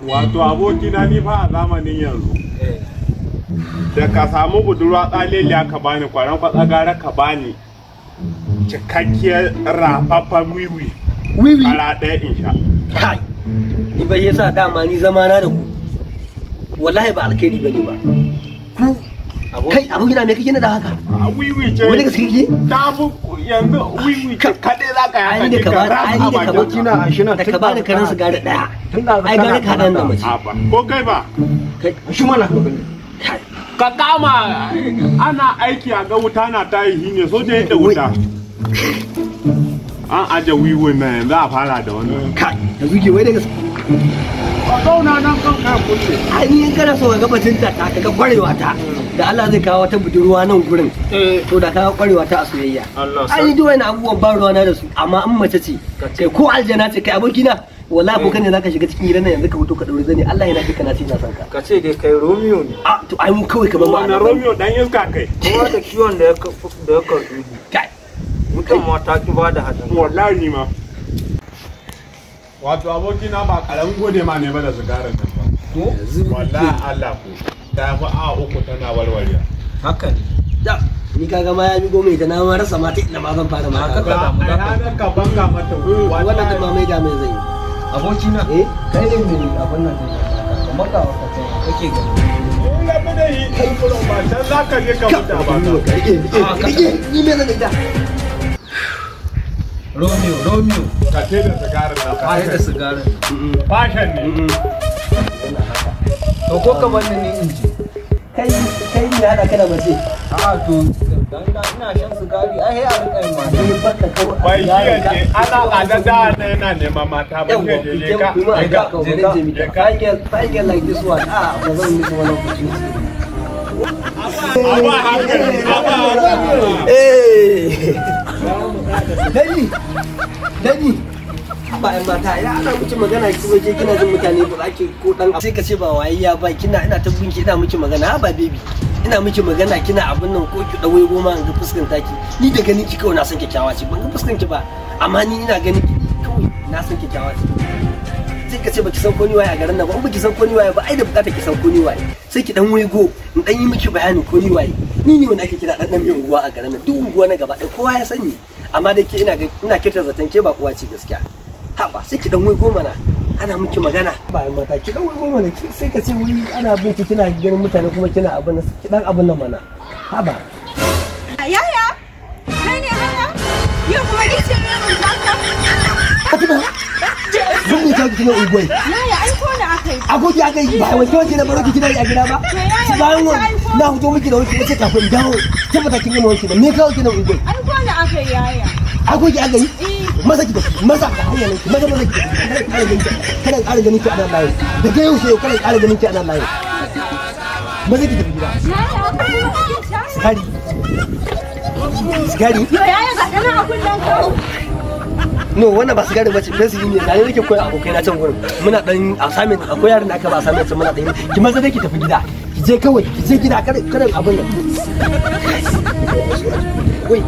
Wato abokina ni fa a zamanin yanzu. Da ka samu budurwa tsaleliya ka bani kwaran kwatsa gara ka bani cikakkiyar rafaffen wiwi. Wiwi? Kara ɗaya in sha. Kai! Ni bai yasa dama ni zama na da ku. Wallahi ba alkhairi bane ba. Ku kai abokina me kake na da haka? A wiwi ce. Wani gaske kake? Ta fi yanzu wiwi ce kaɗai za ka Ai yaka ni da ka ka bani ai ni da ka rafa bani a shi na da ka bani karan sigari ɗaya. Ai gara ka haɗa ni da mace. Haba. Ko kai ba? Kai shi mana kai Ka kama ana aiki a ga wuta na tayi ne soja yadda wuta. An aje wiwin nan yanzu a fara da wannan. kai yanzu ke wai da gaske. Ka zauna nan kan kan kulle. Ai ni in kana so ka ga bajinta ta ka ga kwarewa ta da Allah zai kawo wata budurwa nan gurin. To da ka ga kwarewa ta a soyayya. Allah Ai ni duk wani abubuwan ba ruwana da su amma in mace ce kai ko aljana ce kai abokina wallahi ko kane zaka shiga cikin gidan nan yanzu ka fito ka daure zani Allah yana duka na ce ina son ka. ka ce dai kai Romeo ne A to ai mu kawai kamar ba Wannan Romeo dan iska kai. kuma da kiwon da ya karɓi Kai mutum ma ta ki ba da haɗin Wallahi ni ma. Wato abokina ba karamin gode ma ne ba da sigarin nan ba. yanzu Wallahi Allah ko. Ta fi a uku tana warware. haka ne da ni kaga ma ya migo mai da na ma rasa mata ina ma zan fara ma Haka kaga. Ga damu, a za ka- ranar ka banga mata. Wannan din ma mai da mai zan yi. abokina Eh kai ne mai abin nan din kamar ga wata kai kake gani In rabu da yi ɗan furon ba can za ka je ka mutu a baka. Rike rike rike ni me zan da ita. Romeo Romeo Ka ce da sigarin nan. ka da sigarin Fashion ne. to ko ka bani ni in ji Kai kai ne hada kana mace. a'a to dan da ina shan sigari ai a rika yin mata Ni baka kawai. Bai shi ya ce ana tsada da na yana neman mata ba Yawwa, ke je ka. kuma Je ka. ka je ka, je ka. Fine girl like this one. Ah, ba zan miss wannan opportunity. Abu a hankali. Abu a hankali. Eh. Dani. Dani. Ba ƴan mata, ina ana miki magana ki waje kina jin mutane ba za ki ko dan sai ka ce ba wayayya ba kina ina ta binki ina miki magana ha ba baby. Ina miki magana kina abin nan ko ki dawai goma in ga fuskan taki. Ni da ganin ki kawai na san kyakkyawa ce ban ga fuskan ki ba amma ni ina ganin ki kawai na san kyakkyawa ce. Sai ka ce baki san ko ni waye a garin nan ba in baki san ko ni waye ba ai da bukatar ki san ko ni waye sai ki dan waigo in dan yi miki bayanin ko ni waye ni ne wanda ake kira dan dan mai unguwa a garin nan duk unguwa na gaba ɗaya kowa ya sani amma dai ke ina ga ina kirta zaton ke ba kowa ce gaskiya ha ba sai ki dan waigo mana ana miki magana ba yan mata ki dan waigo mana sai ka ce wuri ana bin ki kina ganin mutane kuma kina abin nan ki dan abin nan mana ha ba Yaya, kai ne haka? Yau kuma ni ce mai mun taka? Fatima zan yi ta kina unguwai Yaya, ai ko da aka yi. agogi aka yi ba wanke wanke na baro ki kina yi a gida ba yaya, bayan ba wani ta aiko. na fito miki da wanki nace kafin in dawo tabbata kin gama wanki ba me kawo ki nan unguwai Ai ko da aka yi yaya. agogi aka yi Eh. maza ki tafi maza ka hanya nan ki maza maza ki tafi kada ƙara ganin ki kada ƙara ganin ki a nan layin daga yau sai yau kada ƙara ganin ki a nan layin maza ki tafi gida Yaya, kai kuma kake sha? sigari sigari Yo yaya ga ɗana a kunnen ka. no wannan ba sigari bace fensiri ne da ne nake koya abokai na can gurin muna dan assignment akwai yaran da aka ba assignment muna dan ki maza dai ki tafi gida ki je kawai ki je gida kada kada abin nan wai.